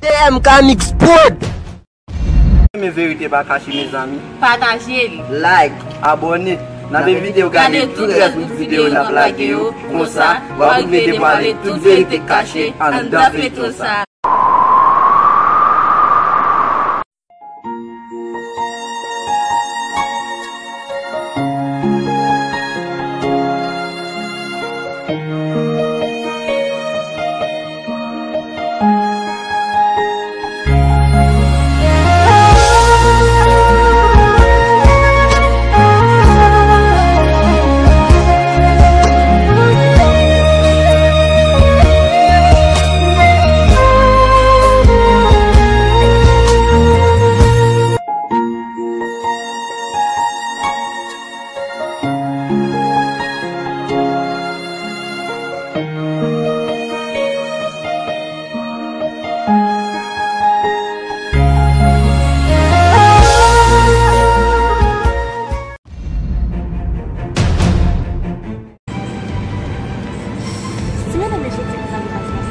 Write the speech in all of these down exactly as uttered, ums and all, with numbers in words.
M K Mix Prod. Renmen verite pa kache, mezanmi. Pataje l. Like, abòne. N ap envite w gade tout rès bout videyo n ap lage yo. Konsa, w ap rive devwale tout verite k kache anndan feyton sa. Si madanm yo soti pou prale baz la,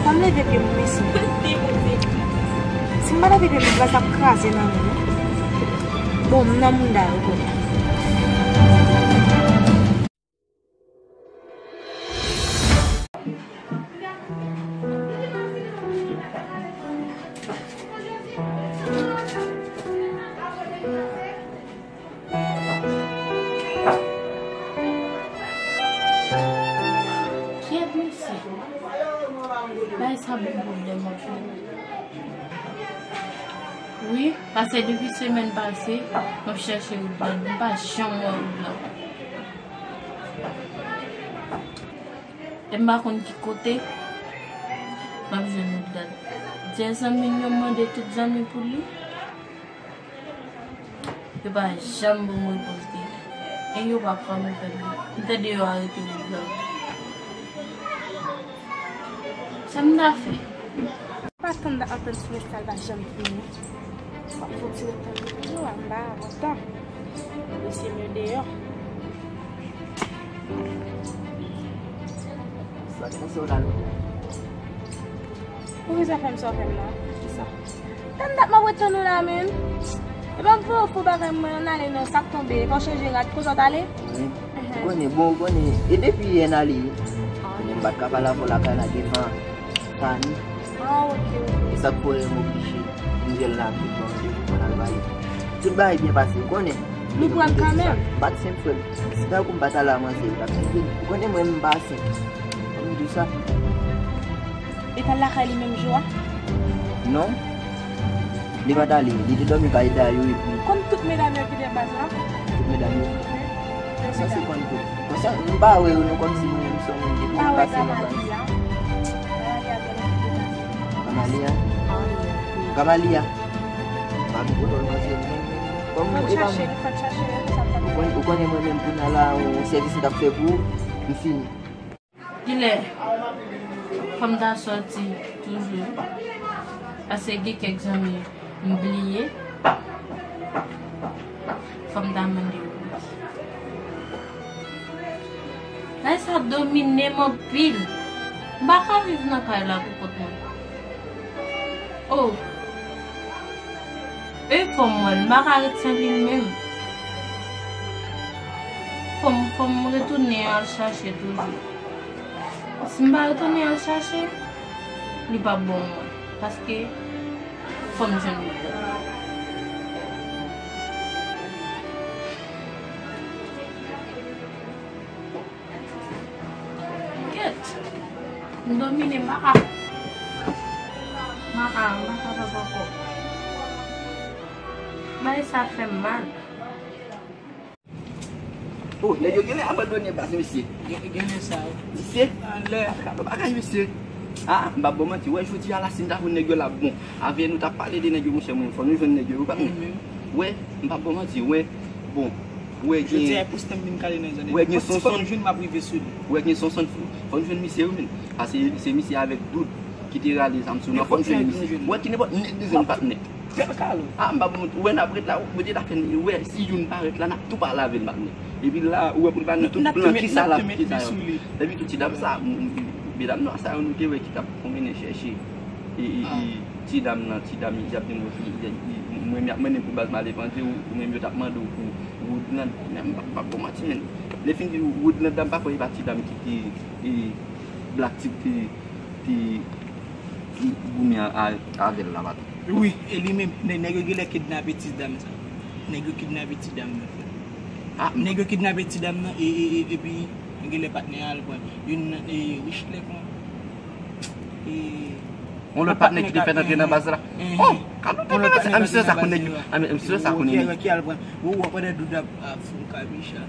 fò m leve pye m, mesi. Si m pa leve pye m, baz la ap kraze nan men m. Bon, m nan mouda yo kounye a. Kyèt mesye. Bagay sa bon pwoblèm anpil. Wi, paske depi semèn pase, m ap chèche wood la, m pa janm wè wood la. E m pa konn ki kote m ap jwenn wood la. Dè zanmi m yo mande tout zanmi pou li. Yo pa janm ban m repons de li. E yo pa pran nouvèl li. M tande yo arete wood la. Sa m ta fè? Pa tann nan antann semèn sa l pa janm fini. W ap fouti retan toujou anba a lontan. Mesye m yo deyò. Sa k pase w la menm? Poukisa w fè m sa w fè m la? Kisa? Tann dat m ap ret tann ou la menm. E pa m fè w fo bagay mwen ann ale non, sa k tonbe, e pa w chanje rad, kote w t ale? Wi. Ou konnen, bon, ou konnen, e depi yè n ale wi. Konnen m pa t ka pale avè w lakay la devan Fanny. Ah, ok, ok. E sa k fè m oblije vin jwenn la pou pran randevou pou n al pale. Tout bagay byen pase, ou konnen. Nou pral kanmenm. M pa t senp, frè m. Si tankou m pa t al la, manzè yo t ap vin. Ou konnen mwen, m pa senp. Ann di sa. Li t al lakay li menm jou a? Non. Li pa t ale. Li te dòmi kay Dayou epi. Kòm tout medam yo ki nan baz la? Tout medam yo? Wi. Sa se konn tout. Konsa, m pa wè yo non, kòmsi nou menm se yon moun ki konn pase nan baz. Pa wè Gamalia? Gamalia gen lòt moun. Gamalia? Ah, wi. Gamalia? Pa gen pwoblèm, manzè. Kòm ou pa chache, ou pa chache, ou sa t ap fè? Ou konn, ou konnen mwen menm kounye a la, yon sèvis m t ap fè pou ou, m fini. Kilè fò m ta sòti toujou? Paske gen kèk zanmi m bliye. Fò m ta mande yo. Bagay sa domine m anpil. M pa ka viv nan kay la pou kont mwen. Oh. E fò m wè l, m pa ka ret san li menm. Fò m, fò m retounen al chache toujou. Si m pa retounen al chache, li p ap bon mwen. Paske fò m jwenn li. Kèt. M domine, m pa ka. M pa ka, m pa ka ankò. Bagay sa fè m mal. Oh, nèg yo genlè abandone baz, mesye. Gen, genlè sa, wi. Mesye? Anlè. Bagay, mesye. Ah, m p ap ba w manti. Wè, jodi a la, si n ta jwenn nèg yo la, bon. Avè nou t ap pale de nèg yo, monchè, mwen, fò nou jwenn nèg yo, ou pa konprann? Wè, m p ap ba w manti, wè. Bon, wè, gen. Jodi a, e pou stan m vin kale nan zòn. Wè, gen Sonson. Fò m jwenn, m ap rive sou li. Wè, gen Sonson, fò, fò n jwenn misye, wi, men. Paske se misye avèk Doud ki te rale zam sou nou. Fò n jwenn misye. Wè, ki nenpòt nèg de zòn patnè. Fè l kale. Ah, m pa pou ou wè n ap ret la, ou mete l a fè n, wè, si youn parèt la, n ap tou pale avè l, patnè. Epi la, ou wè pou l ba nou tout plan, kisa l ap, kisa yo. Epi tout ti dam sa, m, m, medam nwa sa yo nou te wè ki t ap konmennen chèche. E, e, e, ti dam nan, ti dam, y ap di m, mwen, y ap mennen pou baz m ale pandye, ou, ou menm yo t ap mande w pou Woodland. Men m p ap, m p ap ba w manti, men. Lè fin di Woodland la, m pa kwè e pa ti dam ki te, e, Black Tip te, te goumen a, a, avè l la, patwon. Wi, e li menm, nè-, nèg yo genlè kidnape ti dam sa. Nèg yo kidnape ti dam nan. Ah, nèg yo kidnape ti dam nan, e, e, e, epi genlè patnè a al pran. Youn nan, e, Richlè kon. E, yon lòt patnè ki te fèt antre nan baz la. Oh, ka nou te menm sa, a, misye sa konnen, a, misye sa konnen. Ki al pran. Ou wè, pandan Douda ap fon kabicha.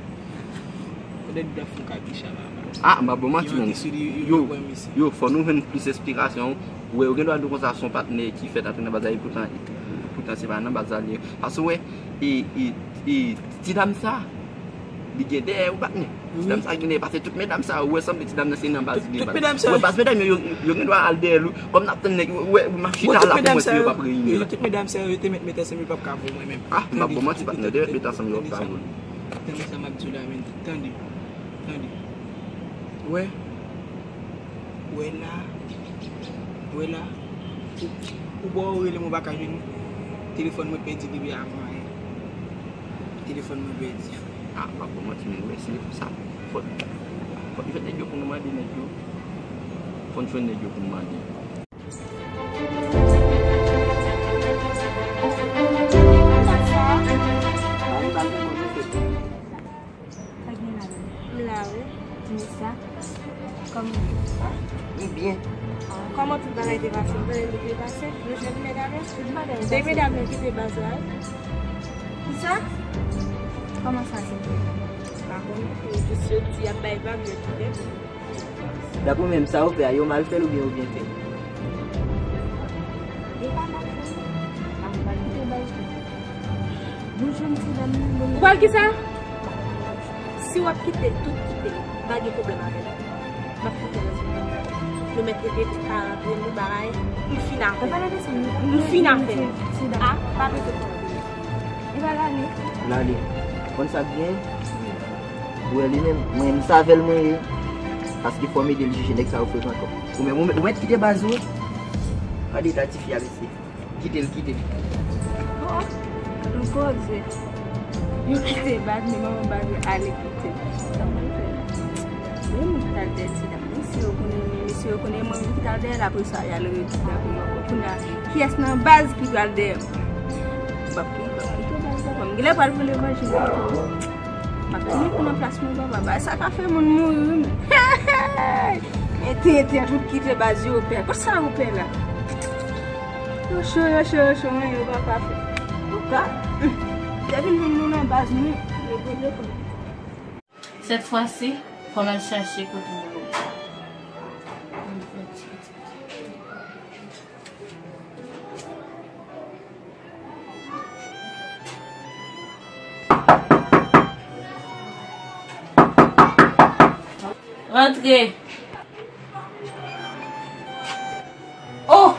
Pandan Douda ap fon kabicha la. Ah, m pa ba w manti, men. Yo, yo, fò nou jwenn plis esplikasyon. Ou wè, yo gen dwa di w konsa se yon patnè ki fèt antre nan baz la, e poutan, poutan se pa nan baz la li ye. Paske ou wè, e, e, e, ti dam sa, li gen dèyè yon patnè. Ti dam sa gen dèyè, paske tout medam sa, ou wè sanble ti dam nan se nan baz li ye. Ou wè baz medam yo, yo, yo gen dwa al dèyè l wi. Kòm n ap tann nèg, ou wè, m ap chita la pou mwen si yo p ap reyini la. Tout medam sa yo te met, met ansanm, yo p ap ka voye mwen menm. Ah, m pa ba w manti, patnè, de met ansanm yo p ap ka voye. Tande sa m ap di w la, men. Tande. Tande. Wè. Wè la. Wè la. Ou, ou bò ou rele m ou pa ka jwenn. Telefòn mwen pèdi depi avan yè. Telefòn mwen pèdi, frè. Ah, m pa ba w manti, men wè, si se pou sa, fò, fò n jwenn nèg yo pou nou mande nèg yo. Fò n jwenn nèg yo pou nou mande. Sa gen la menm. M la wi. Di sa. Kòman? M byen. Ah, kòman tout bagay te pase? M konnen tout te pase. Nou jwenn medam yo? Tout bagay te pase. Se medam yo ki te baz la wi. Kisa? Kòman sa se vre? M pa konnen. Yo jis yo di y ap bay vag, yo kite. Daprè w menm, sa yo fè a, yo mal fè l oubyen yo byen fè l? Yo pa mal fè l. Ou pral kisa? Si w ap kite l, tout kite l. Pa gen pwoblèm avè l. M ap kite l. Nou mèt rete pa rantre nou bagay. Nou fin afè. Nou fin afè. Ah, pa mete kò. Li pa lale. Lale. Konn sa k gen? Ou wè li menm, mwen menm sa avè l mwen ye. Paske fò m ede l jije nèg sa yo frekante. Ou menm, ou mèt, ou mèt kite baz ou. Gade eta tifi a mesye. Kite l, kite l. Oh, m koze. Yo kite baz, men manman baz la ale kite l. Sa mwen fè la? Men moun ki t al dèyè ti dam. Mesye yo konnen, mesye yo konnen mwen menm ki t al dèyè l, apre sa y al redi dapre mwen ankò. Kounye a, kiyès nan baz ki pral dèyè m? M p ap ki, m p ap kite baz la, m genlè pral vin levanjil. M ap vin pou nan plas mwen, papa. Bagay sa ka fè moun mouri, wi, men. Men tenten tout kite baz yo pè. Kot sa yo pè la? Yo cho, yo cho, yo cho, men yo pa ka fè. Antouka, depi nou, nou nan baz nou, yo pran, yo pran. Sèt fwa si, fò m al chache kote m ye. Rantre. Oh!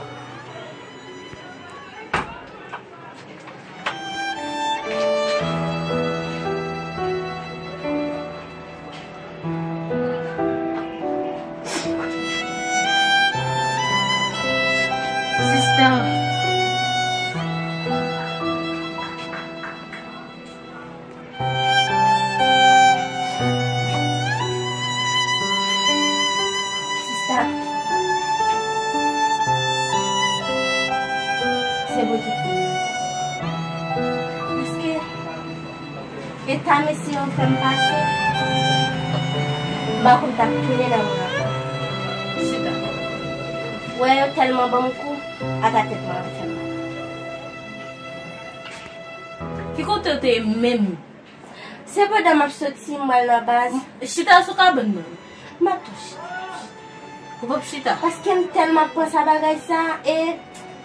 Sista. Sista. Se Bondye ki. Paske eta mesye yo fè m pase, m pa konn t ap tounen nan moun ankò. Chita. Wè yo tèlman ban m kou, ata tèt mwen ap fè m mal. Ki kote w te ye menm? Se pandan m ap soti, m pral nan baz. Chita sou kabann mwen. M ap tou chita. Ou p ap chita? Paske m tèlman ap panse a bagay sa, e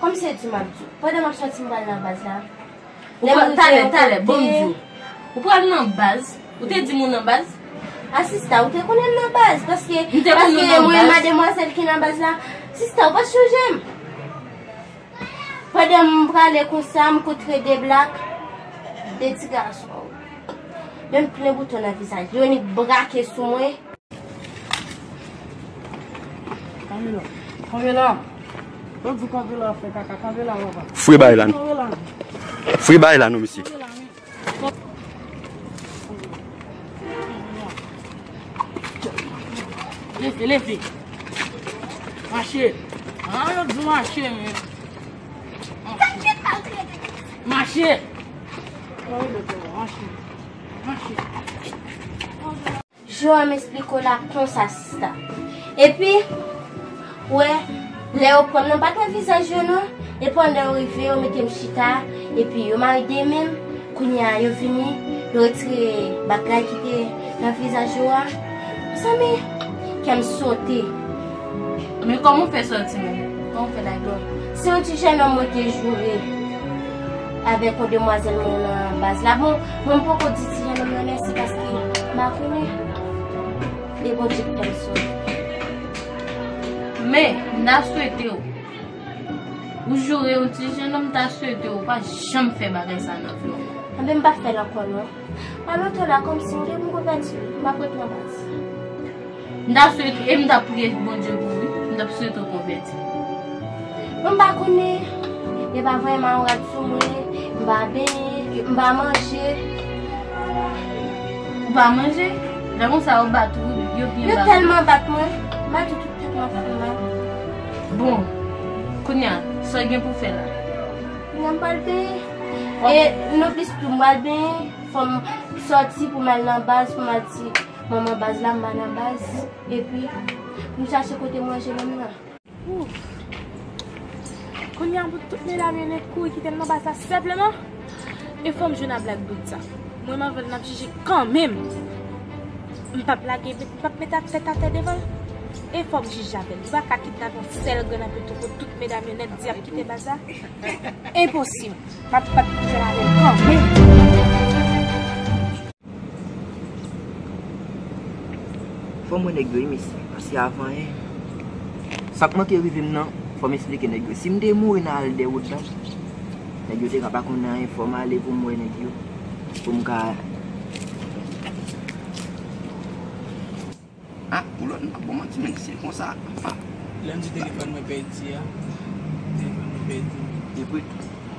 kòm se di m ap di w, pandan m ap soti, m pral nan baz la. Ou pral, talè, talè, bon m di w. Ou pral nan baz? Ou te di m ou nan baz? A sista, ou te konnen m nan baz, paske, paske mwen mademwazèl ki nan baz la. Sista, ou pa t sonje m? Pandan m prale konsa, m kontre de blak, de ti gason. Yo plen bouton nan vizaj. Yo nik brake sou mwen. Pamela. Pamela. Lòt jou kanpe la fè kaka, kanpe la papa. Fre bay la. Kanpe la. Fre bay la non mesye. Leve, leve. Mache. Ah, yo di mache, men. Mache. Mache. Mache. Joan, m esplike w la konsa, sista. Epi, wè, lè yo pran m nan, m pa t wè vizaj yo non. E pandan yo rive, yo mete m chita, epi yo mare de men m. Kounye a, yo vini, yo retire bagay ki te nan vizaj yo a. Mezanmi, kè m sote. Men kòman w fè sòti menm? Kòman w fè lage w? Se yon ti jennonm mwen te joure avèk yon demwazèl mwen nan baz la. Bon, mwen m poko di ti jennonm nan mèsi paske m pa konnen. E Bondye ki fè m sòti. Men, m ta swete w. Ou joure yon ti jennonm, m ta swete w pa janm fè bagay sa nan vi w. Anben, m p ap fè l ankò non. Pa lontan la, kòmsi m gen pou m konvèti, m ap ret nan baz. M ta swete, e m ta priye Bondye pou ou, wi. M t ap swete w konvèti. Mwen m pa konnen, yo pa voye m a yon rad sou mwen, m pa benyen, m pa manje. Ou pa manje? Lè konsa yo bat ou, yo byen bat ou. Yo tèlman bat mwen, m pa di tout tèt mwen fè m mal. Bon, kounye a, sa w gen pou w fè la? Kounye a m pral benyen. E nonplis tou, m pral benyen, fò m sòti pou m al nan baz, pou m al di manman baz la, m pa nan baz. Epi, pou m chache kote manje menm nan. Ouf. Kounye a pou tout medam yo nèt kouri kite m nan baz la senpleman. E fò m jwenn a Black Brut sa. Mwen m avè l n ap jije kanmenm. M p ap lage, m p ap met tèt atè devan l. E fò m jije avè l. Li pa ka kidnape yon sèl grenn apetouko tout medam yo nèt di ap kite baz la. Enposib. M ap, m ap jwenn avè l kanmenm. Fò m wè nèg yo wi mesye, paske avan anyen, sa k manke rive m nan, fò m esplike nèg yo. Si m te mouri nan al de wout lan, nèg yo te ka pa konn anyen, fò m ale pou m wè nèg yo, pou m ka. Ah, pou lòt, m pa bon manti, men se konsa. Ah. Lè m di telefòn mwen pèdi a, telefòn mwen pèdi. Epi,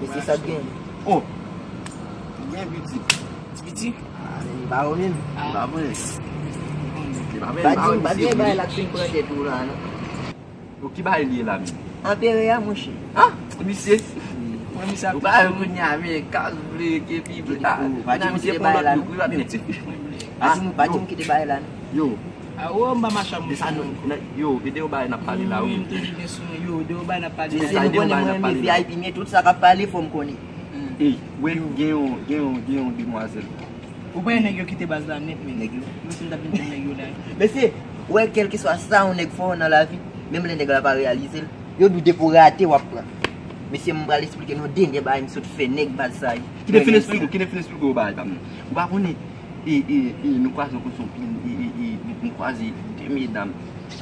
e se sa k gen. Oh! Ou gen piti? Ti piti? Ah, men li pa ou menm. Ah. Li pa vre. Li pa vre, li pa vre. Pa di m, pa di m, bay la k fin pran tèt ou la, non. Ou ki bagay li ye la menm? Anperè a, monchè. Ah, misye. Mwen, misye ap. Ou pa wè kounye a, men kaz vle, kepi vle. Ah, pa di m ki te bay la, non. Pa di m, pa di m ki te bay la, non. Yo. Ah, oh, m pa mache ak moun sa, non. Yo, e de yo bagay n ap pale la, wi. Mwen, m te vin gen sou mwen. Yo, e de yo bagay n ap pale la. Mesye, nou konnen mwen renmen V I P, men tout sa k ap pale, fò m konnen. Ey, wè, gen yon, gen yon, gen yon demwazèl. Ou pa wè nèg yo kite baz la nèt, men. Nèg yo. Mwen si m t ap vin jwenn nèg yo la. Mesye, ou wè, kèlkeswa sa yon nèg fè w nan lavi, menm lè nèg la pa reyalize l, yo di w depi w rate, w ap pran. Mesye, m pral esplike nou dènye bagay m sot fè nèg baz sa yo. Kite fin esplike w, kite fin esplike w bagay pa m nan. Ou pa konnen, e, e, e, nou kwaze yon kote sou pil, e, e, e, m kwaze de medam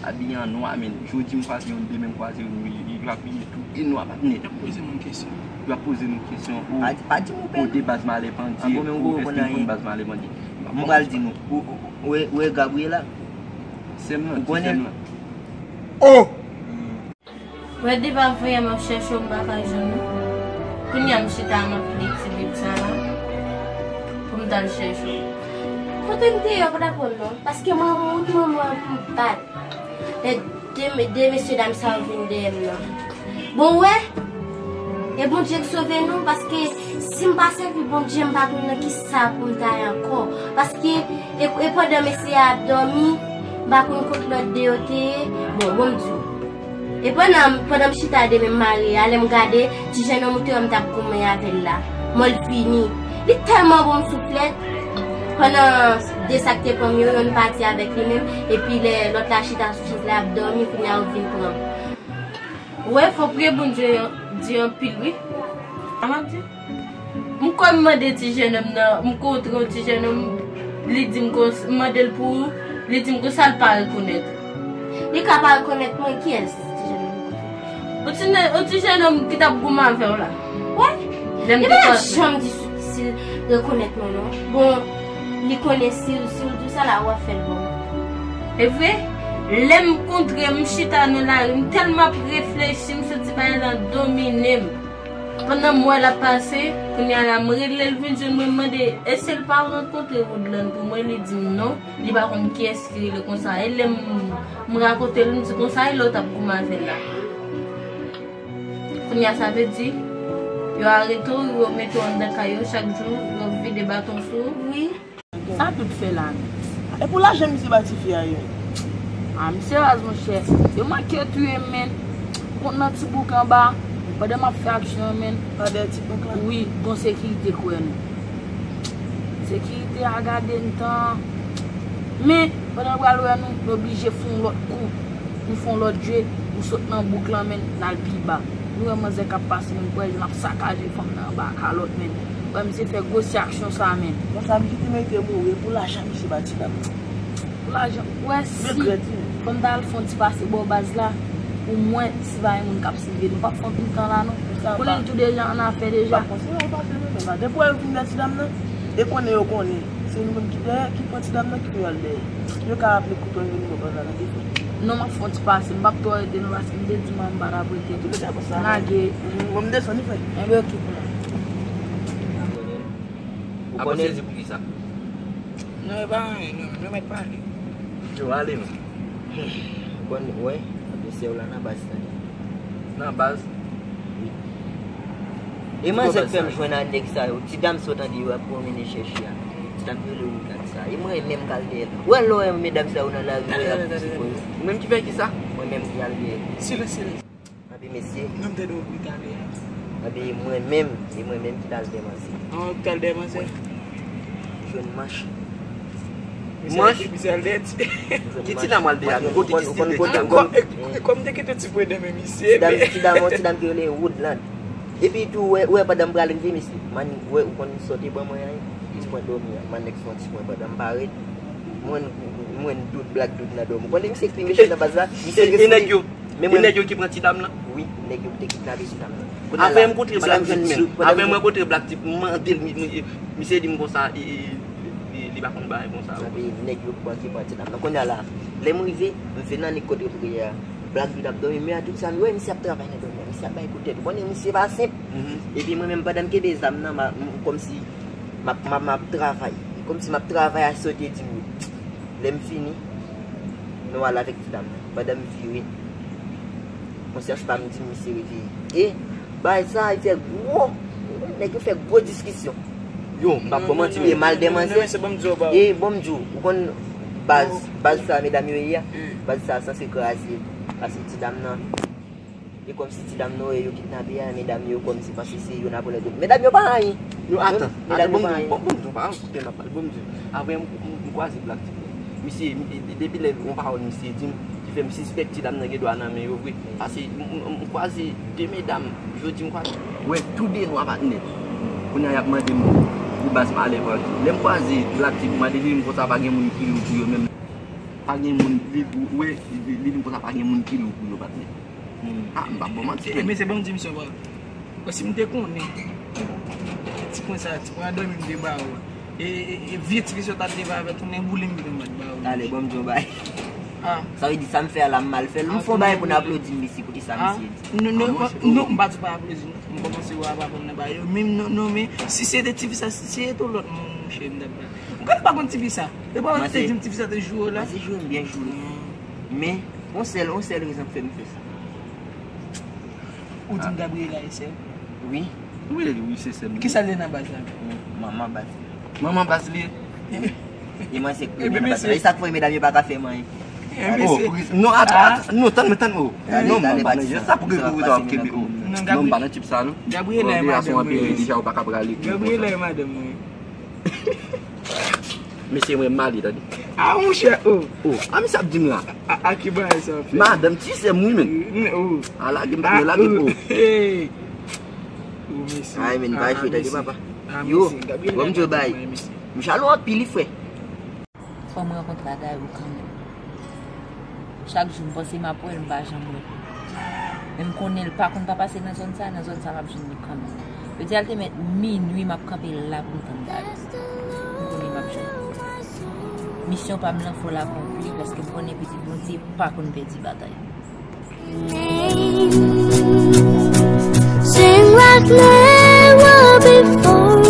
abiye an nwa, men jodi m kwaze youn, demen m kwaze youn, yo, yo abiye tou de nwa, patnè. Y ap poze moun kesyon. Y ap poze nou kesyon, o, pa di, pa di m ou pè. O, de baz malè pandye, o, èske m konn baz malè pandye? M pral di nou, ou, ou, ou wè, ou wè Gabriela? Sè m nan, ti sè m nan. O! Wè depi avanyè m ap chèche w, m pa ka jwenn ou. Kounye a m chita, m ap li ti bib sa la. Pou m t al chèche w. Kote m te ye, w pa t ap wè m non. Paske mwen, mwen, mwen, mwen, m bat. Lè de, de mesye dam sa yo vin dèyè m nan. Bon, wè, e Bondye k sove nou, paske si m pa sèvi Bondye, m pa konn nan ki sa pou m ta ye ankò. Paske, e, e pandan mesye a ap dòmi, m pa konn kot lòt de yo te ye. Bon, bon, m di w. E pandan, pandan m chita de men m mare a, lè m gade, ti jennonm ou te wè m t ap goumen avè l la, mò l fini. Li tèlman bon m souflèt, pandan de sa k te pran m yo, youn pati avèk li menm, epi lè lòt la chita sou chèz la ap dòmi, kounye a yo vin pran m. Ou wè, fò w priye Bondye di anpil, wi. Sa m ap di? M kwè m mande ti jennonm nan, m kontre yon ti jennonm, li di m kons-, m mande l pou ou, li di m konsa l pa rekonèt ou. Li ka pa rekonèt mwen, kiyès ti jennonm ou kontre? Yon ti ne-, yon ti jennonm ki t ap goumen avè w la. Wè? Lè m te pase. Li pa janm di si, si l rekonèt mwen, non. Bon, li konnen si, si w di w sa la, w ap fè l bon. E vre? Lè m kontre, m chita nan lari, m tèlman ap reflechi, m santi bagay lan domine m. Pandan m wè l ap pase, kounye a la, m rele l vin jwenn mwen, m mande, èske l pa rankontre Woodland pou mwen? Li di m non, li pa konn kiyès ki rele konsa. E lè m, m rakonte l, m di konsa, e lè w t ap goumen avè l la. Kounye a, sa vle di, yo arete w, yo mete w anndan kay yo chak jou, yo vide baton sou ou. Wi. Sa tout fè la menm? E pou lajan misye ba tifi a ye? A, misye raz, monchè. Yo manke touye m, menn. Kont nan ti bouk anba, pandan m ap fè aksyon an, menn. Pa dèyè ti bouk la? Wi, gon sekirite k wè nou. Sekirite a gade n tan. Men, pandan yo pral wè nou, yo blije fè yon lòt kou. Nou fè yon lòt je, nou sot nan bouk lan, menn, n al pi ba. Nou wè manzè k ap pase, menn, kwè jan l ap sakaje fanm nan anba kalòt, menn. Wè, misye fè gwo ti aksyon sa, menn. Konsa, misye te merite mouri, e pou lajan misye ba ti dam nan. Pou lajan, wè, si fò m ta al fè yon ti pase bò baz la, pou m wè si pa gen moun k ap siveye nou. P ap fè anpil tan la, non. Konnen nou tou deja an afè deja. Depi wè yo vin dèyè ti dam nan, e konnen yo konnen. Se nou menm ki dèyè, ki pran ti dam nan, ki pou y al dèyè. Yo ka aple kouto vini bò baz la nan defèt. Non, m ap fè yon ti pase. M p ap twò rete non, paske m te di manman m pa t ap rete. An tou lè ka, konsa. M lage. Bon, m desann, wi, frè. Enben, oke, pou la. Ou konnen. Ou konnen. Sezi pou kisa? Non, e pa anyen, non, nou mèt pale. Yo, ale, non. Ou konn, wè, mesye w la nan baz, tande. Nan baz? Wi. E manzè k fè m jwenn a nèg sa yo. Ti dam sa w tande yo ap pwomennen chèche a. Ti dam ki rele Woodland sa. E mwen menm k al dèyè l. Wè lè w wè medam sa yo nan lari, wè y ap piti kò yo. Ou menm ki fè kisa? Mwen menm ki al dèyè l. Silans, silans. Anpi mesye. Non, m tande w wi talè a. Anpi mwen menm, e mwen menm ki t al dèyè manzè. An, ou t al dèyè manzè? Wi. Jwenn manch. Manch? Misye al dèyè ti. Ki ti dam w al dèyè a? Ki ti dam? Kòm, e, e, kòm te kite ti pwen nan men misye. Ti dam, ti dam, ti dam ki rele Woodland. Epi tou, wè, wè, pandan m pral rive, mesye, man, wè, ou konn sa w te ban mwen an, ti pwen dòmi an, man nèg fè yon ti pwen pandan m parèt. Mwen, mwen dout, Black Dout nan dòmi. Ou konnen misye ki pi mechan nan baz la? Misye gen souri. E nèg yo, men mwen, e nèg yo ki pran ti dam nan? Wi, nèg yo ki te kidnape ti dam nan. Avè m kontre Black Dout, men. Avè m rankontre Black Dout, m mande l, mi-, mi-, misye di m konsa, e, e, li, li pa konn bagay konsa. Epi nèg yo pran ki pran ti dam nan. Kounye a la, lè m rive, m vin nan nèg kote priye a. Black Dout ap dòmi, men a tout sa, m wè misye ap travay nan dòmi a. Misye ap bay kout tèt. Ou konnen misye pa senp. Epi mwen menm, pandan m kenbe zam nan, m a, m, kòmsi m ap, m ap, m ap travay. E kòmsi m ap travay a sa w te di m yo. Lè m fini, nou al avèk ti dam nan. Pandan m vire, konsyans pa m di m misye reveye. E bagay sa, li fè gwo, nèg yo fè gwo diskisyon. Yo, m p ap ba w manti, men. E mal dèmanzè. E bon m di w, ou konn baz, baz sa medam yo ye a? Baz sa sanse kraze. Paske ti dam nan, e kòmsi ti dam nan yo kidnape a, medam yo kòmsi panse se yo nan pran lòt yo. Medam yo pa anyen. Yo, atan, atan, ban m di w, ban m di w, pa koute m ap pale, ban m di w. Avè m, m, m kwaze Black Dout. Misye, m, de-, depi lè yon pawòl misye di m, ki fè m sispèk ti dam nan gen dwa nan men yo vre. Paske m, m, m kwaze de medam, jodi m kwaze. Wè, tou de nwa patnè. Kounye a y ap mande m pou baz pale pale. Lè m kwaze Black Dout, m mande li, m konsa pa gen moun ki lou pou yo menm. Pa gen moun, li, wè, li, li di m konsa pa gen moun ki lou pou yo patnè. Hmm. Ah, m p ap ba w manti, men. Mesye, ban m di misye, bon. Bon, si m te konnen, ti pwen sa, ti pwen a dòmi m te ba ou. E, e, e vye ti kesyon ta te leve avè tounen boule m te mèt ba ou. Talè, bon, m di yon bagay. Ah. Sa vle di sa m fè a la, m mal fè l. M fè yon bagay pou n aplodi m, mesye, koute sa misye di. Non, non, non, m pa di w pa aplodi, non. M kòmanse wè apa konn nan bagay yo. Menm non, non, men si se te ti fi sa, si se te yon lòt moun, monchè, m t ap ba. M konn pa konn ti fi sa. E pa ou ki te di m ti fi sa te joure w la? Mwen se joure m byen joure. Men, yon sèl, yon sèl rezon k fè m fè sa. Ou di m Gabriela e sè w? Wi. Wi, wi, se sè m. Kisa l ye nan baz la? Manman baz. Manman baz li ye? E mwen se premye nan baz la. E sa k fè medam yo pa ka fè m anyen. Oh, non, atan, atan, non, tann mwen, tann mwen, oh. Non, m pa nan jan sa pou gen pou w ap kenbe, oh. Non, m pa nan tip sa, non. Gabriela e madanm mwen. Deja ou pa ka prale. Gabriela e madanm mwen. Mesye, mwen m ale, tande. Ah, monchè, oh. Oh, a misye ap di m la. A, a, a ki bagay sa ap fè? Madanm ti sè m wi, men. Oh. A lage m pa nan lage, oh. Hey. Oh, mesye. Ay, men, pa jwe, tande, papa. Yo, bon, m di w bay. M jalo anpil, wi, frè. Fò m rankontre a Dayou kanmenm. Chak jou m panse m ap wè l, m pa janm wè l. Men m konnen l pa konn pa pase nan zòn sa, nan zòn sa m ap jwenn li kanmenm. Yo di a l te mèt minui m ap kanpe la pou m tann Dayou. M konnen m ap jwenn li. Misyon pa m lan fò l akonpli, paske m konnen pitit Bondye pa konn pèdi batay. Sing like never before.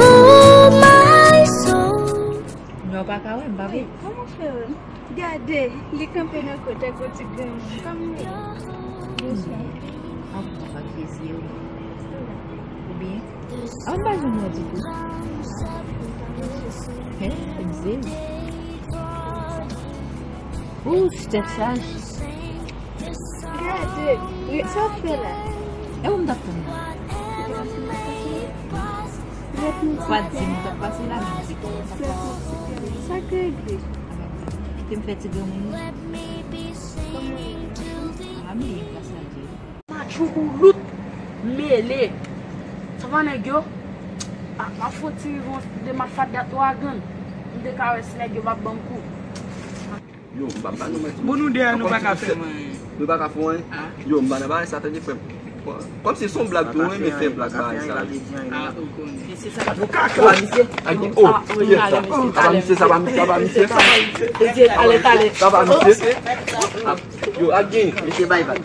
Oh, my soul. Yo pa ka wè m, pa vre? Kòman fè wè m? Gade, li kanpe nan kote ak yon ti granmoun. Kòman w ye? Bonswa. An fòm, pa fè zye w. Ou byen? An ba janm wè ditou. Hè, mze. Ouch, tèt chaje. Gade, wi, sa w fè la? E ou m t ap tann la? Ou pa t di m ou t ap pase la, men se kòman w t ap pase. Sa k regle? Kite m fè ti granmoun. A, m byen pase a di. Matjou koulout mele. Sa va nèg yo? A, m ap fon ti rive yon de mafada twa grenn. M te ka wè si nèg yo p ap ban m kou. Yo, m pa ba nou manti. Bon, nou de a, nou pa ka fè anyen. Nou pa ka fè anyen? Yo, m pa nan bagay sa, tande frè m. Kòmsi se yon blag tou, mwen renmen fè blag bagay sa. Nou ka fè. Aba misye. Aba misye, sa pa misye, sa pa misye. Sa pa misye. Yo, a gen. Misye bay bag.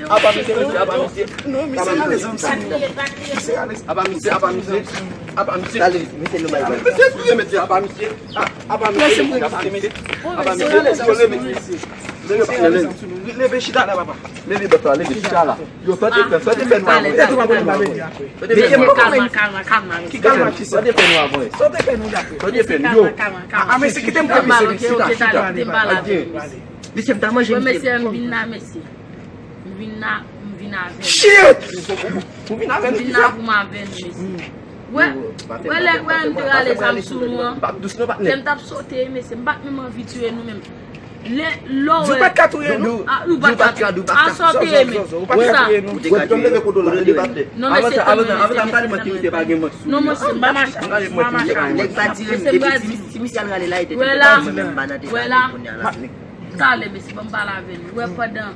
Aba misye, mesye, aba misye. Aba misye, aba misye. Aba misye, aba misye. Aba misye. Misye, mesye, aba misye. Aba misye, aba misye. Aba misye. Leve chita la, papa. Leve bèf la, leve chita la. Yo, sòti fè, sòti fè nou avè. Mesye, men kòman ki kalma, kalma, kalma, mesye. Sòti fè nou avè. Sòti fè nou, yo. A, mesye, kite m pran mesye, mesye. Chita, chita. Mesye, m ta manje, mesye. Mesye, m vin la, mesye. M vin la, m vin avè l. Shit! Ou vin avè l, kisa? M vin la pou m avè l, mesye. Wè, wè lè, wè m te rale zam sou nou an. Lè m t ap sote, mesye, m pa t menm anvi tiye nou menm. Lè, lè w wè. Di w pa t ka touye nou. A, ou pa t ka touye nou. A, sa w te renmen. Kisa? Ou te ka touye nou. Non, mesye, tann, mesye, tann. Non, mesye, m pa mache. M pa mache. Nèg pa tire m. Depi ti misye al rale la, e te te pa menm ba nan te. Wè la. Talè, mesye, ban m pale avè nou. Wè pandan,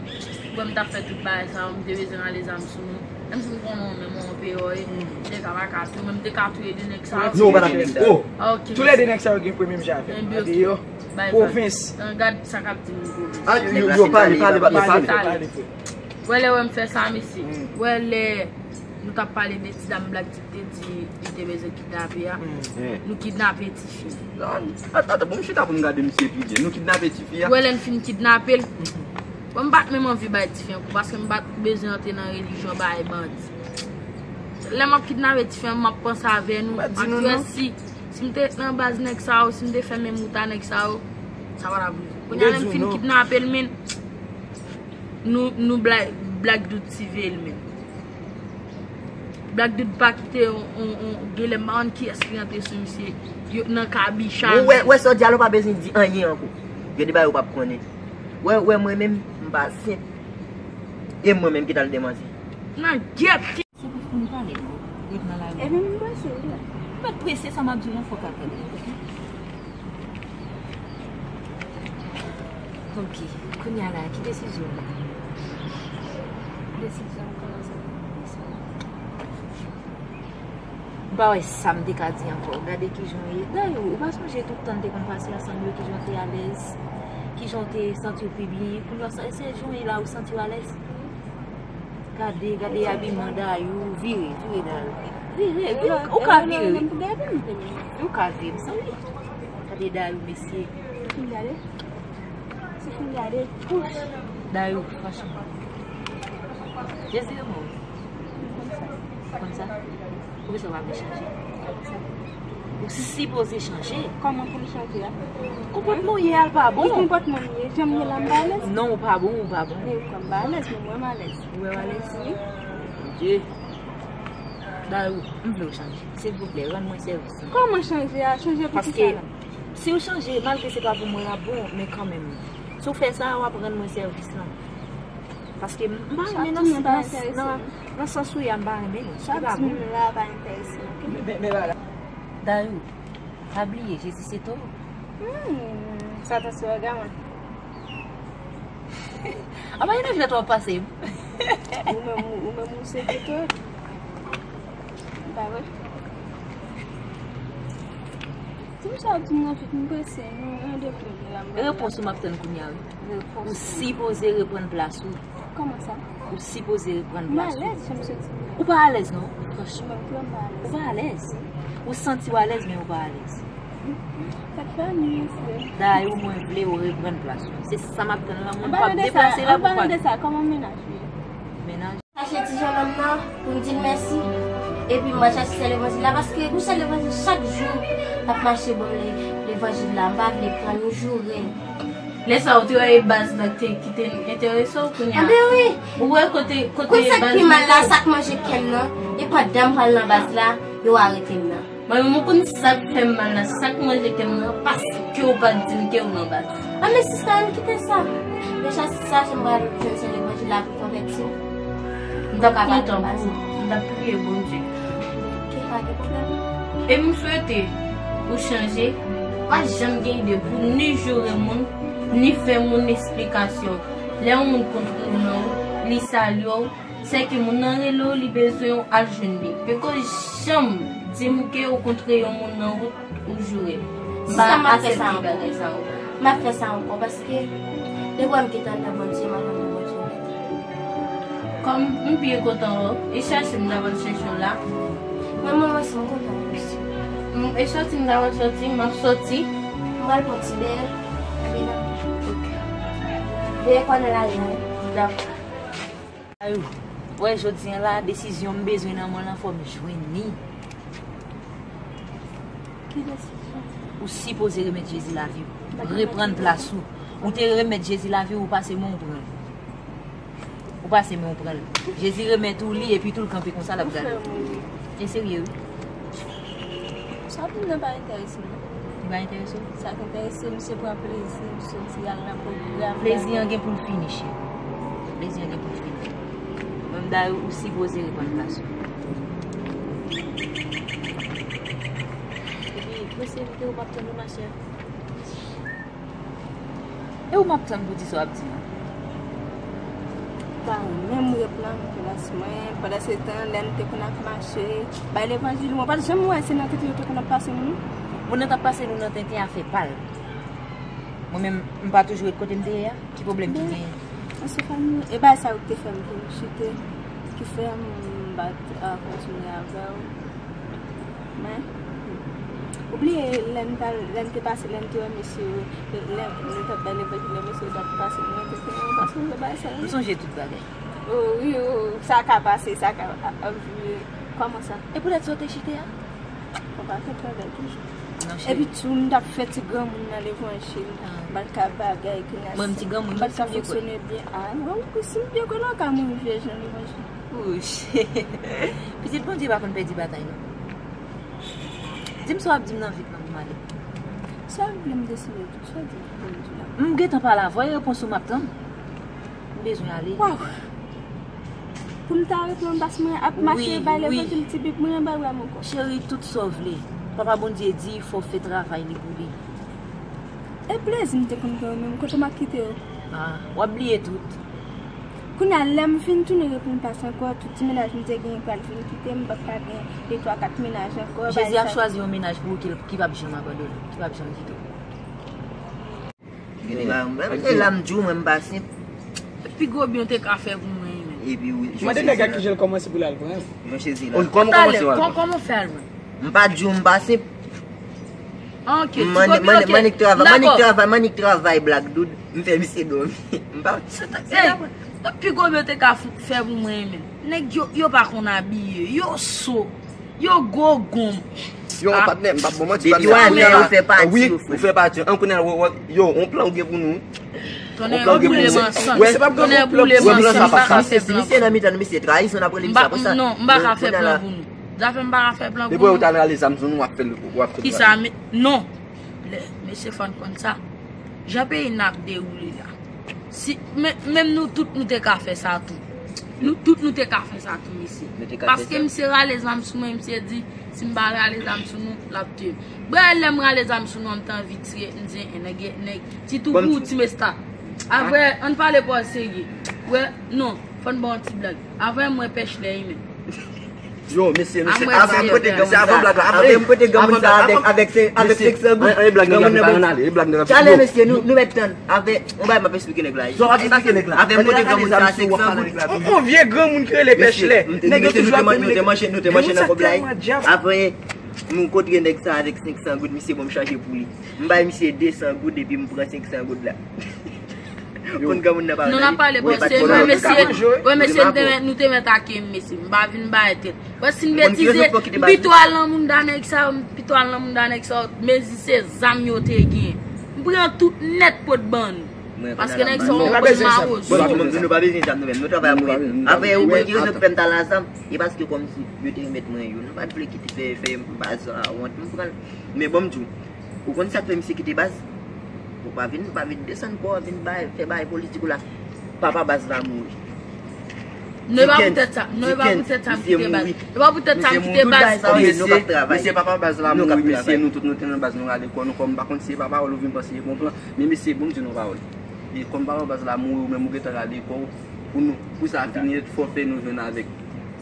wè m t ap fè tout bagay sa yo, m te bezwen rale zam sou nou. Menm si m konnen w menm w anperè, m te ka pa ka touye, men m te ka touye de nèg sa yo. Non, ou pa t ap touye nèg sa yo. Ok. Toulède nèg sa yo gen pwen menm jan avè m. Andeyo. Pwovens. Gad sa k ap di m pwovens. A, yo, yo, yo, pale, pale, pale, pale. Wè lè wè m fè sa, mesye. Wè lè nou t ap pale de ti dam Black Tip te di li te bezwen kidnape a. Nou kidnape tifi. At-, at-, bon, m chita pou m gade misye pi byen. Nou kidnape tifi a. Wè lè n fin kidnape l. Bon, m pa t menm anvi bay tifi an kou, paske m pa t bezwen antre nan relijyon bay bandi. Lè m ap kidnape tifi an, m ap panse avè nou. M ap di nou non. Si, si m te ret nan baz nèg sa yo, si m te fè menm wout a nèg sa yo, sa pa t ap rive. Kounye a lè m fin kidnape l, men nou, nou Bla-, Black Dood siveye l menm. Black Dood pa kite yon, yon, yon, genlè m pa konn kiyès ki rantre sou misye. Yo nan kabicha. Ou wè, wè sa w di a la, ou pa bezwen di anyen ankò. Gen de bagay ou p ap konnen. Wè, wè mwen menm, m pa senp. E mwen menm ki t al demanti. Nan gyèt. Se pou fini pale non. Ret nan lari. Epi m prese wi. Ou pa t prese, sa m ap di w lan fò w ka tande. Ok, kounye a la, ki desizyon w pran? Desizyon m pran se m pa wè sa m te ka di ankò. Gade kijan w ye. Dayou, ou pa sonje tout tan n te konn pase ansanm yo, kijan w te alèz, kijan w te santi w pi byen. Kounye a, se, se jan w ye la, ou santi w alèz? Gade, gade abiman Dayou. Vire, vire Dayou. Vire, vire. Ou ka vire. Ou ka vire, zanmi. Gade Dayou, mesye. Fin gade. Se fin gade. Dayou, franchman. Jezi renmen w. Konn sa? Poukisa w pa vle chanje? Ou sipoze chanje. Kòman pou m chanje a? Konpòtman w ye a l pa bon. Ki konpòtman m ye? Jan m ye la m pa alèz? Non, ou pa bon, ou pa bon. Men ou kwè m pa alèz, men mwen m alèz. Ou wè w alèz? Wi. Mon Dieu. Dayou, m vle w chanje. Silvouplè, rann mwen sèvis lan. Kòman chanje a? Chanje pou kisa la? Paske si w chanje, malgre se pa pou mwen l ap bon, men kanmenm, si w fè sa, w ap rann mwen sèvis lan. Paske m pa renmen nan sans, nan, nan sans ou ye a, m pa renmen non. Sa w ap di m la pa enterese m, ok? Dayou, pa bliye, Jezi se to. Hmm, sa tansyon an gaman. Apa yon jwèt w ap pase m? Ou menm, ou, ou menm, ou se geto. M pa wè. Ti Sa w di m nan vit, m prese, nou randevou gen la, m pral. Repons ou m ap tann kounye a, wi. Ou sipoze reprann plas ou. Kòman sa? Ou sipoze reprann plas ou. M alèz, jan m soti. Ou pa alèz, non. Franchman. Ou pa alèz. Ou santi w alèz, men ou pa alèz. Sa k fè nou, frè? Dayè, ou mwen vle ou reprann plas ou. Se sa m ap tann lan, moun p ap deplase la pou pa. An palan de sa, kòman mennaj ou ye? Mennaj. Chache ti jennonm nan pou m di l mèsi. Epi m al chache sè levanjil la, paske pou sè levanjil chak jou l ap mache ban m le-, levanjil la. M pa vle pran l, m joure l. Lè sa ou te wè e baz la ki te enterese w kounye a. Anben wi. Ou wè kote, kote baz la. Konn sa k pi mal la, sa k manje kè m nan, e pandan m pral nan baz la, yo arete m nan. Mwen menm ou konn sa k fè m mal la, sa k manje kè m nan, paske w pa t di m ke w nan baz. A men sista, ann kite sa. Deja si sa, jan m pral jwenn sè levanjil la pou konvèti m. M t ap kontan pou ou, m t ap priye Bondye. Oke, pa gen pwoblèm. E m swete ou chanje, pa janm gen ide pou ni joure moun, ni fè moun esplikasyon. Lè yon moun kontre w nan wout, li salye w, sèke moun nan rele w, li bezwen w, al jwenn li. Peko janm di m ke ou kontre yon moun nan wout, ou joure l. M pa aksepte bagay sa yo. M ap fè sa ankò, paske depi m gentan anndan Bondye, m ap anndan Bondye. Kòm m byen kontan wè w, e chache m t ap al chèche w la. Mwen, mwen, mwen, si m kontan w osi. M, e sòti m t ap al sòti, m ap sòti. M pral pran ti bèl, epi n ap. Oke. Veye kò nan lari a. Dakò. Ayou, wè jodi a la, desizyon m bezwen nan mwen lan, fò m jwenn li. Ki desizyon? Ou sipoze remèt Jezi lavi w. Reprann plas ou. Ou te remèt Jezi lavi w, ou pase men w pran l. Ou pase men w pran l. Jezi remèt ou li, epi tou l kanpe konsa, l ap gade w. E serye, wi. Sa pou m nan pa enterese m. Li pa enterese w? Sa k enterese m, se pran plezi m, soti al nan pwogram. Plezi an gen pou l fini, cheri. Plezi an gen pou l fini. Menm dayè, ou sipoze reprann plas ou. Epi, posiblite ou p ap tann ou, machè. E ou m ap tann pou di sa w ap di an? Pa menm reprann plas mwen. Pandan se tan, lè n te konn ap mache, bay levanjil, mwen pa t janm wè se nan tenten yo te konn ap pase moun. Moun nan t ap pase nou nan tenten afè pa l. Mwen menm, m pa toujou ret kote m te ye a. Ki pwoblèm ki genyen? Estefani, e bagay sa yo ki te fè m vin chite, ki fè m pa t, ah, kontinye avè w. Men, ou bliye lè n t al, lè n te pase, lè n te wè mesye yo, lè, lè nou t ap bay levanjil, lè mesye yo t ap pase, nou te fè yon pase, nou te bay sa. M sonje tout bagay. O wi, o, sa ka pase, sa ka, a, a, kòman sa? E poutèt sa w te chite a? Ou pa fè travay toujou. Non, cheri. Epi tou, m t ap fè ti granmoun nan levanjil. Ah. M pa t ka bagay, kounye a. Mwen, m ti granmoun, m pa t ka fonksyone byen. Ah, non, si m byen konnen w ka mouri vye jan levanjil. Wouch. Pitit Bondye pa konn pèdi batay, non. Di m sa w ap di m nan vit lan pou m ale. Sa w vle m deside tou, sa w di m pou m di la. M gentan pale avè w, e repons ou m ap tann. M bezwen ale. Waw! Pou m ta reprann plas mwen ap mache bay levanjil ti bib mwen anba bra m ankò. Cheri, tout sa w vle. Papa Bondye di fò w fè travay li pou li. E plezi m te konn gen yo menm, kote m ap kite yo? Ah, w ap bliye tout. Kounye a, lè m fin tounen reprann plas ankò, tout ti mennaj m te genyen pral fin kite m, m p ap ka gen de, twa, kat mennaj ankò. Jezi ap chwazi yon mennaj pou ou ki, ki p ap janm abandone w, ki p ap janm kite w. Gade la, menm lè la m di w, mwen m pa senp. Pi gwo byen w te ka fè pou mwen, men. Epi wi, mande nèg la kijan l kòmanse pou l al pran. Mwen chezi la. Kòman w kòmanse w al pran? Kòman w fè al pran? M pa di w m pa senp. Ok, ti gwo byen, ok. Manik travay, manik travay, manik travay, Black Dude. M fè misye dòmi. M pa. Ey, pi gwo byen w te ka f-, fè pou mwen, men. Nèg yo, yo pa konn abiye, yo so. Yo gwo gonm. Yo, patnè, m p ap ba w manti, patnè. Depi w ale, yo fè pati, yo fè. Wi, ou fè pati. An konnen, yo, on plan ou gen pou nou. Konnen yo boule m ansanm. Konnen yo boule m ansanm, m pa ka fè plan pou nou. Misye nan mitan nou, misye trayizon, n ap rele misye apre sa. Non, m pa ka fè plan pou nou. Zafè m pa ka fè plan pou nou. Depi w t al rale zam sou nou, w ap fè l, w ap fè l. Kisa, men, non. Lè, mesye fò n konn sa. Jan peyi n ap dewoule la. Si, men, menm nou tout nou te ka fè sa tou. Nou tout nou te ka fè sa tou, mesye. Paske misye rale zam sou mwen, misye di, si m pa rale zam sou nou, l ap tiye m. Brè, lè m rale zam sou nou, m te anvi tiye, m di, e nèg, nèg, ti toubou, ti mesta. Apre, ann pale pa w serye. Wè, non, fò n ba w yon ti blag. Apre, mwen pèch lè imen. Yo, mesye, mesye, avè m pote granmoun sa, avè m pote granmoun sa avèk, avèk se, avèk senk san goud. Granmoun nan pa ale, e blag nèg la. Chale, mesye, nou, nou mèt tann. Avè, on bagay m ap eksplike nèg la. Sa w ap eksplike nèg la? Avè m pote granmoun sa senk san goud. On, on vye granmoun ki rele Pèchlè. Nèg yo toujou ap domine. Nou te manje, nou te manje nan kòb la. Apre, nou kontre nèg sa avèk senk san goud, misye ban m chanje pou li. M bay misye de san goud epi m pran senk san goud la. Konn granmoun nan pa. Non, n ap pale, bon, se mwen, mesye, wè, mesye, nou te mèt, nou te mèt ake m, mesye. M pa vin bay tèt. Wè, si n betize, m pito al nan mounda nèg sa yo, m pito al nan mounda nèg sa yo, mezi se zam yo te gen. M pran tout nèt pot ban nou. Paske nèg sa yo konn mawozo. Nou pa bezwen zam nou menm, nou travay apre. Apre, ou konn ki rezon ki fè m t al a zam? E paske kòmsi yo te remèt mwen yo. Nou pa t vle kite fè, fè baz la wont, m pran l. Men bon, m di w, ou konn sa k fè misye kite baz? Ou pa vin, pa vin desann kò w, vin bay, fè bagay politik ou la. Papa baz la mouri. Non, e pa poutèt sa, non, e pa poutèt sa m kite baz. E pa poutèt sa m kite baz. Mesye, mesye, papa baz la mouri, mesye, nou tout nou te nan baz, nou rale kò nou, kòm m pa konn si e pa pawòl ou vin panse e bon plan. Men mesye, bon, m di nou pawòl. E kòm papa baz la mouri, ou menm ou gentan rale kò w, pou nou, pou sa fini, fò fè nou jwenn avèk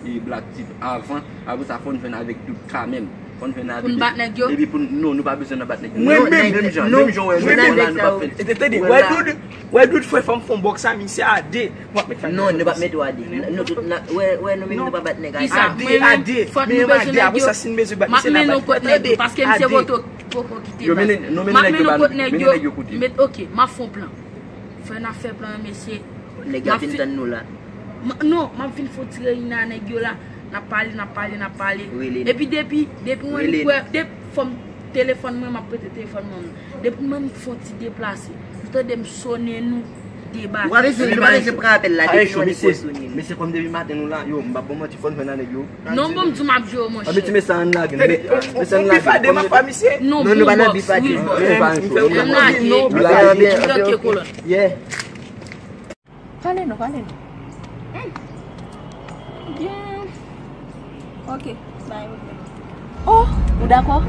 e Black Tip avan, apre sa fò n jwenn avèk tout ka menm. Fò n jwenn avèk. Pou n bat nèg yo? Epi pou n, non, nou pa bezwen nan bat nèg yo. Mwen menm, menm jan, menm jan, wè, mwen menm la, nou pa fè. E te tande, wè Doud, wè Doud, fè fò m fè yon bòks a misye a de. M ap met fè. Non, nou pa met w a de. Nou tout, wè, wè, nou menm nou pa bat nèg a de. A de, a de. Men a de, apre sa, si n bezwen bat misye, n a bat. M ap mennen w kot nèg yo, paske misye poko, poko kite baz. M ap mennen w kot nèg yo. Met, ok, m ap fè yon plan. Fè n ap fè plan, mesye. Nèg yo ap vin tann nou la. Non, m ap vin fè yon ti reyinyon a nèg yo la. N ap pale, n ap pale, n ap pale. Epi depi, depi mwen kwè, depi fò m telefòn mwen, m ap prete telefòn mwen. Depi mwen m fè yon ti deplase, nou tande m sonnen nou de bak. Ou pa bezwen, nou pa bezwen pran apèl la, depi nou annik wè sonnen nou. Mesye, kòm depi maten nou la, yo, m p ap ba w manti, fò n jwenn a nèg yo. Non, bon, m di w m ap jwe w, monchè. Ann mete mesye a, ann lage, mesye a, ann lage. Non, bon, bòks, wi, bòks. Non, nou pa nan bif a de. Ann lage. Ok, kolòn. Yeah. Pale non, pale non. Hmm. Byen. Ok, bay, ok. Oh, ou dakò?